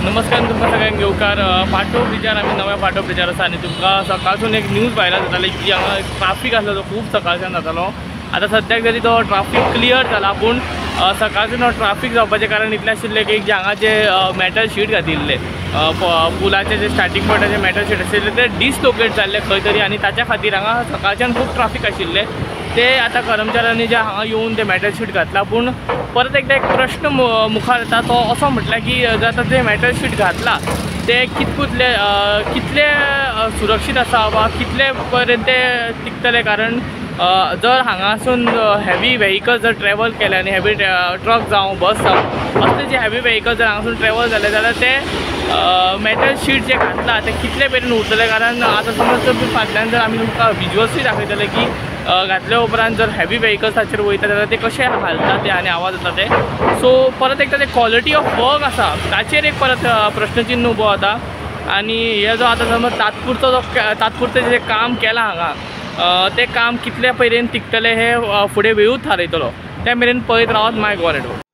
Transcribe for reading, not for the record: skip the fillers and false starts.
नमस्कार तुमकां सगळ्यांक येवकार. पाटो ब्रिजार आमी नव्या पाटो ब्रिजार आसा आनी तुमकां सकाळसून एक न्यूज व्हायरल जाताली की हांगा ट्राफीक आसलो तो खूब सकाळच्यान जातालो. आतां सद्याक तरी तो ट्राफीक क्लियर जाला, पूण सकाळच्यान तो ट्राफीक जावपाचें कारण इतलें आशिल्लें की हांगा जे मेटल शीट घातिल्ले पुलाचे जे स्टार्टींग पॉयंटाचे मेटल शीट आशिल्ले ते डिसलोकेट जाल्ले खंय तरी आनी ताच्या खातीर हांगा सकाळच्यान खूब ट्राफीक आशिल्लें. ते आतां कर्मचाऱ्यांनी जे हांगा येवन ते मेटल शीट घातला, पूण परत एकदा एक प्रश्न मुखार येता तो असो म्हटल्यार की जर आतां ते मेटल शीट घातला ते कितकुतले कितले सुरक्षीत आसा वा कितले पर्यंत ते टिकतले, कारण जर हांगासून हेवी व्हेकल जर ट्रॅवल केले आनी हेवी ट्रक जावं बस जावं असले जे हेवी व्हेकल जर हांगासून ट्रॅवल जाले जाल्यार ते मेटल शीट जे घातला ते कितले मेरेन उरतले. कारण आतां समज जर फाटल्यान जर आमी तुमकां विजुअल्सूय दाखयतले की घातल्या उपरांत जर हेवी व्हेकल्स ताचेर वयता जाल्यार ते कशे हालता ते आनी आवाज येता ते. सो परत एकदां ते क्वॉलिटी ऑफ वर्क आसा ताचेर एक परत प्रश्नचिन्न उबो जाता. आनी हे जो आतां समज तात्पुरतो जो तात्पुरतें जें काम केलां हांगा तें काम कितले मेरेन टिकतलें हें फुडें वेळूच थारयतलो. त्या मेरेन पळयत रावात माय गोवा नेटवर्क.